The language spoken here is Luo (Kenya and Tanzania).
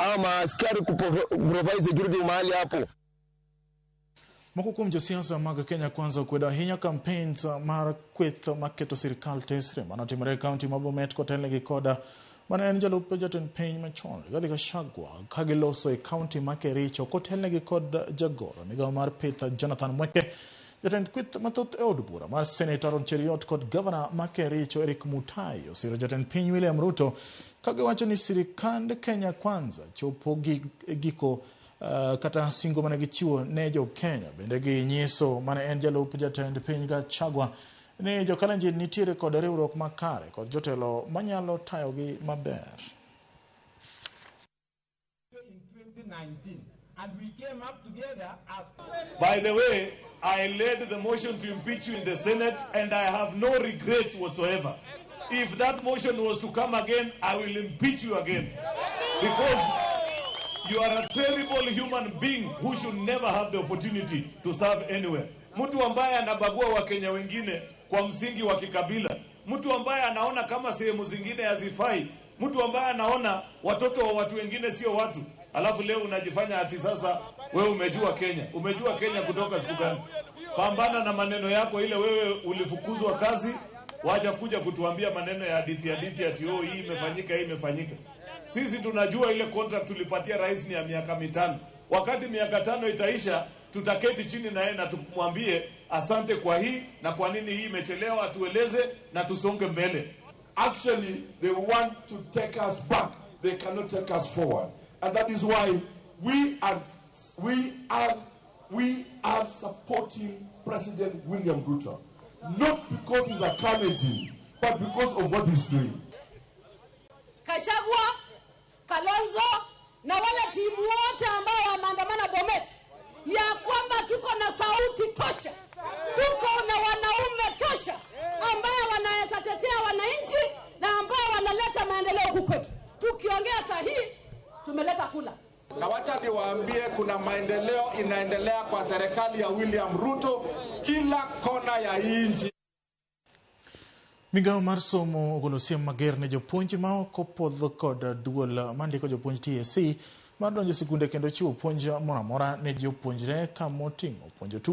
Ama maaskari kuprovide security mahali hapo. Moko kuom josiasa mag Kenya Kwanza okwedo ahinya campaigns mar kweth maketo sirikal tesre manotimore e kaunti ma Bomet kotelnegi koda mane en jalup jatend piny machon Rigathi Gachagua ka giloso e kaunti ma Kericho kotelnegi kod jagoro e migawo mar pith Jonathan Mweke. Jatend kweth mathoth e od bura mar Senate Aaron Cheruiyot kod gavana ma Kericho Eric Mutai osiro jatend piny William Ruto ka giwacho ni sirikand Kenya Kwanza chopo giko kata singo mane gichiwo ne jo Kenya. Bende ginyiso mane en jalup jatend piny Gachagua ni jo Kalenjin nitiere kod riwruok makare kod jotelo manyalo tayogi maber. In 2019, and we came up together as By the way, I led the motion to impeach you in the Senate and I have no regrets whatsoever. If that motion was to come again, I will impeach you again. Because you are a terrible human being who should never have the opportunity to serve anywhere. Mtu ambaye anabagua Wakenya wengine kwa msingi wa kikabila, mtu ambaye anaona kama sehemu zingine hazifai, mtu ambaye anaona watoto wa watu wengine sio watu, alafu leo unajifanya ati sasa wewe umejua Kenya. Umejua Kenya kutoka siku gani? Pambana na maneno yako ile, wewe ulifukuzwa kazi, wacha kuja kutuambia maneno ya hadithi hadithi ati oh, hii imefanyika, hii imefanyika. Sisi tunajua ile contract tulipatia rais ni ya miaka 5. Wakati miaka 5 itaisha, tutaketi chini na yeye na tumwambie asante kwa hii na kwa nini hii imechelewa, atueleze na tusonge mbele. Actually, they want to take us back. They cannot take us forward. And that is why we are supporting President William Ruto. Not because he's a Kalenjin, but because of what he's doing. Gachagua, Kalonzo na wale timu wote ambao wameandamana Bomet, ya kwamba tuko na sauti tosha, tuko na wanaume tosha ambao wanaweza tetea wananchi na ambao wanaleta maendeleo huku kwetu. Tukiongea sahihi, tumeleta kula. Na wacha niwaambie kuna maendeleo inaendelea kwa serikali ya William Ruto kila kona ya nchi. Migawo mar somo ogolo siem mager ne jopuonj ma ok opwodh kod duol mandiko jopuonj TSC mar donjo e sikunde kendo chiwo puonj moro amora ne jopuonjre kamoting'o puonjo tuke.